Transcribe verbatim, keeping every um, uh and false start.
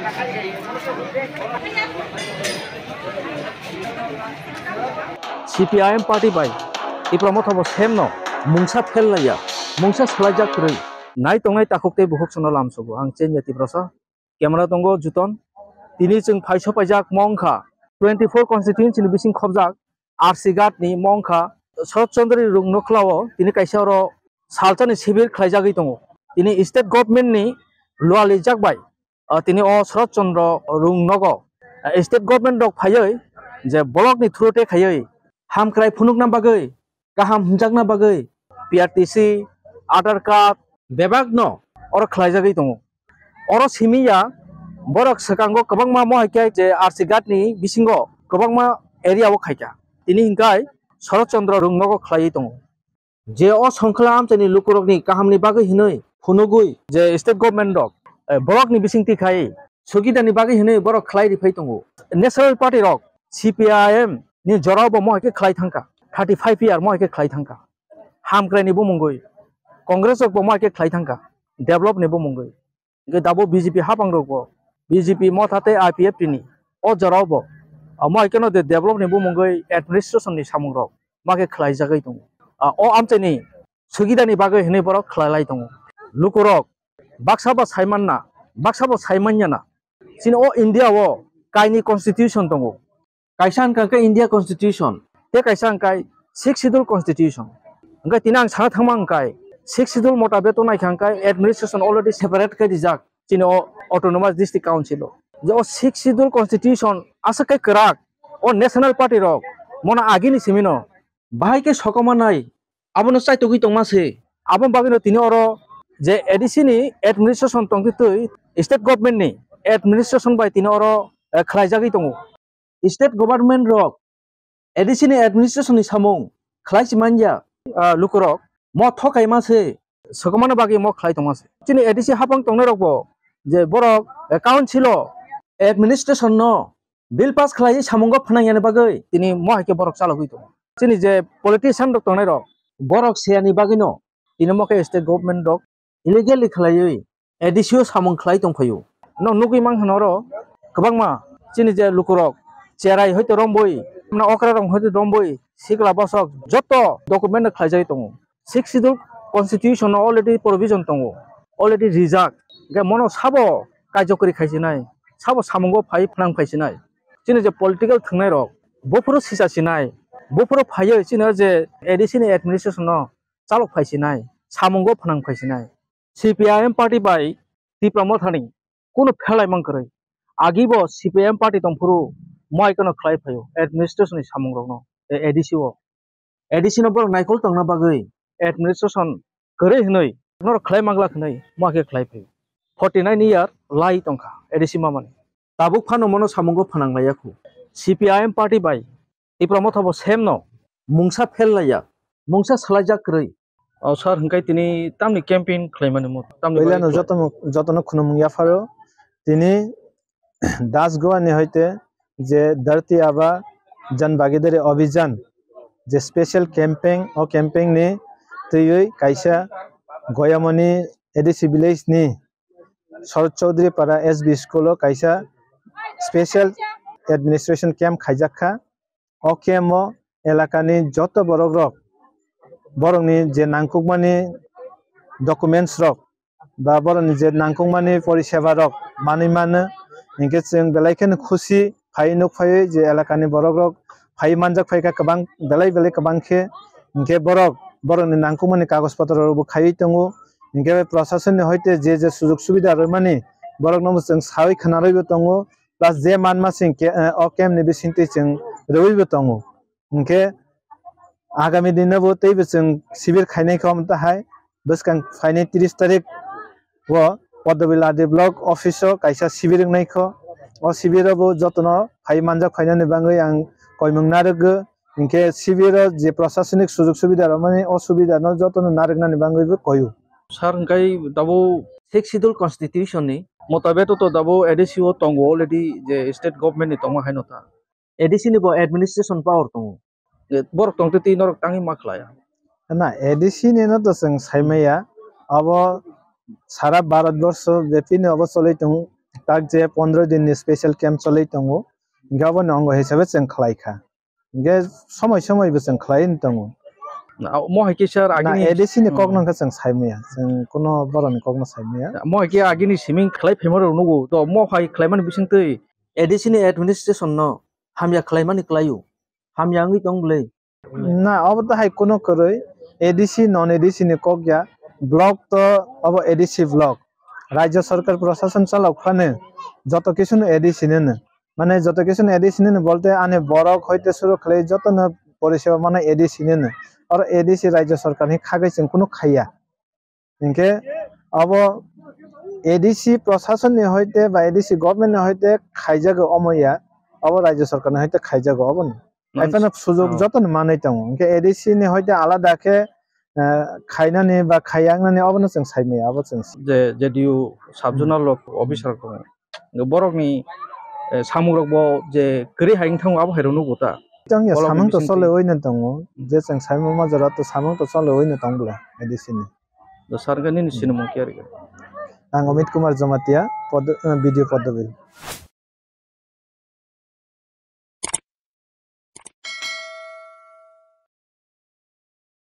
C P I M party bai Tipra Motha bo same no mungsa fail laiya, mungsa salaijak kwrwi nai tongnai takhuk tei bukhuk sono lamsogo. Ang Chenya Tiprasa, camera tongo Juton. Tini chwng phaiso paijak mo wngkha twenty four constituency ni bising khobjak R C Ghat ni mo wngkha Sharat Chandra Rung Nokla o tini kaisa oro salsa ni sibir khlaijagwi tongo. Tini state government ni lualijak bai, ah, tini o Sharat Chandra Rung Nogo, ah, state government rok phaiwi je block ni through te khaiwi hamkrai phunukna bagwi, kaham hwnjakna bagwi P R T C, Aadhaar card bebak no oro khlaijagwi tongo. Oro simi ya, borok swkango kwbangma mo hai khe je R C Ghat ni bisingo kwbangma area o khaikha. Tini hinkhai Sharat Chandra Rung Nogo khlaiwi tongo. Je o songkhla amchaini lukurokni kahamni bagwi hinwi phunugwi je state government rok, eh, borokni bisingtwi khai sugidani bagwi hinwi borok khlai riphai tongo. National party rok C P I M ni jorao bo mo hai khe khlai thangkha, thirty five year mo hai khe khlai thangkha. Hamkraini bumungwi, Congress rok bo mo hai khe khlai thangkha, develop ni bumungwi. Hingke dabo B J P hapang rok bo, B J P Motha tei I P F T ni o jorao bo, amo hai kheno de develop ni bumung wngwi administration ni samung rok ma khe khlai jagwi tongo. A, o amchaini sugida ni bagwi hinwi borok khlai lai tongo. Lukurok baksa bo sai manna, baksa bo sai manya na. Chini o India o kaini constitution tongo. Kaisa hwnkha khe India Constitution, tei kaisa hwnkha Sixth Schedule Constitution. Hwnkhe tini ang sana thangma hwnkha Sixth Schedule motabe to naikha hwnkha administration already separate khe rijak chini o Autonomous District Council o. Je o Sixth Schedule Constitution aswk khe kwrak, o national party rok mono agini simino bahai khe sokoma nai, abono chaitogwi tongma se. Abo bagwino tini oro je A D C ni administration tongtwi twi state government ni administration bai tini oro, eh, khlaijagwi tongo. State government rok A D C ni administration ni samung khlai si manya, ah, lukurok mo thokaima se, sokomano bagwi mo khlai tongma se. Chini A D C hapang tongnai rok bo je borok, eh, council o administration no bill pass khlai samungo phnang yani bagwi tini mo hai khe borok chalogwi tongo. Chini je politician rok tongnai rok, borok seyani bagwi no tini mo khe state government rok illegally khlaiwi A D C o samung khlai tongphaio. No nugwi mankha norok kwbangma chini je lukurok cherai hoito romboi, okra rok hoito romboi, sikla bosok joto document no khlaijagwi tongo. Sixth Schedule Constitution o already provision tongo, already rijak. Hingke mono sabo kaijo kwrwi khaisinai, sabo samungo phai phnang phaisinai. Chini je political thwngnai rok, buphuru sisa sinai, buphuru phaiwi chini je A D C ni administration no chalok phaisinai, samungo phnang phaisinai. C P I M party bai Tipra Mothani kunu phelai mang kwrwi. Agi bo C P I M party tongphuru mo hai kheno khlai phaio administration ni samung rokno, eh, A D C o. A D C no borok naikol tongna bagwi administration kwrwi hinwi norok khlai mangla hinwi mo hai khe khlai phaio. Forty nine year lai tongkha A D C mamani. Tabuk phano mono samungo phnang laiya khu. C P I M party bai Tipra Motha bo same no mungsa fail laiya, mungsa salaijak kwrwi. O sir, hingkai tini tamni campaign khlaimani mo, tamni bagwi Puilano khlai- jotono, jotono khulumung yapharo. Tini Das Goa ni hoite je Dharti Aaba Jan Bhagidari Abhijan je special campaign, o campaign ni twiwi kaisa Goyamoni A D C village ni Sharat Chaudhary Para S B school o kaisa special administration camp khaijak kha. O camp o elakani joto borok rok, borokni je nangkukmani documents rok ba borokni je nangkukmani poriseba rok manwi mano, hinkhe chwng belai kheno khusi phai nuk phaiwi je elakani borok rok phai manjak phaikha kwbang belai belai kwbang khe, hinkhe borok borokni nangkukmani kagoj potro rokbo khaiwi tongo, hinkhe prasasonni hoite je je sujug subida rwmani borokno bo chwng sawi khwnarwibo tongo. Plus je manma sing ke, eh, o camp ni bisingtwi chwng rwui bo tongo. Hinkhe agami dino bo teibo chwng sibir khainai kha omo tahai bwskang phainai tris tarik o Podobila D block office o kaisa sibir wngnai kho. O sibir o bo jotono phai manjak phainani bagwi ang koimung narwgo. Hinkhe sibir o je prasasnik sujug subida rwmani o subida no jotono narwknani bagwi bo koyo. Sir, hingkai tabuk Sixth Schedule Constitution ni motabe to, to tabuk A D C o tongo already, je state government ni tongma haino ta. A D C ni bo administration power tongo. Je borok tongtwi twi norok tangwi ma khlaiya. Na, A D C ni no to chwng saimaya. Abo sara Bharat borsho bephi ni obo cholwi tongo. Tak je pondro din ni special camp choli tongo, hinkhe aboni ongo hisabe chwng khlai kha. Hinkhe somoi somoi bo chwng khlai tongo. Na, omo hai khe sir, na, agini A D C ni kok, hmm, no khe chwng sai maya, chwng kuno borok ni kok no sai maya. Omo hai khe agini siming khlai phaima rok nugo, to omo hai khlaimani bising twi A D C ni administration no hamya khlaimani khlaio, hamya wngwi tong bwlwi. Na, obo to hai kuno kwrwi, A D C, non A D C ni kok ya, block to obo A D C block. Rajya sarkar, prashasan chalok phano joto kisu no A D C nini. Mane joto kisu no A D C nini bolte ani borok hoite suru khlai joto no poriseba mane A D C nini. Oro A D C rajya sarkar ni khagwi chwng kuno khaiya. Hinkhe abo A D C prashasan ni hoite ba A D C government ni hoite khaijago omo ya, abo rajya sarkar ni hoite khaijago obo no. Manch-, haifano sujok, oh, joto no manwi tongo. Hinkhe A D C ni hoite alada khe, eh, khainani ba khaiya wngnani obo no chwng sai maya, abo chwng. Je, J D U sub, hmm, zonal rok, hmm, officer rok tongo. Borokni, eh, samung rok bo je kwrwi hai wng thango, abo hai rok nugo ta. Tong ya, bolok samung to bising twi chole oi no tongo, je chwng sai ma jora to samung to chole oi no tong bwla A D C ni. Do sir, nini, hmm, sinimung khe ari? Ang Amit Kumar Jamatia, Pod-, eh, B D O Podobil.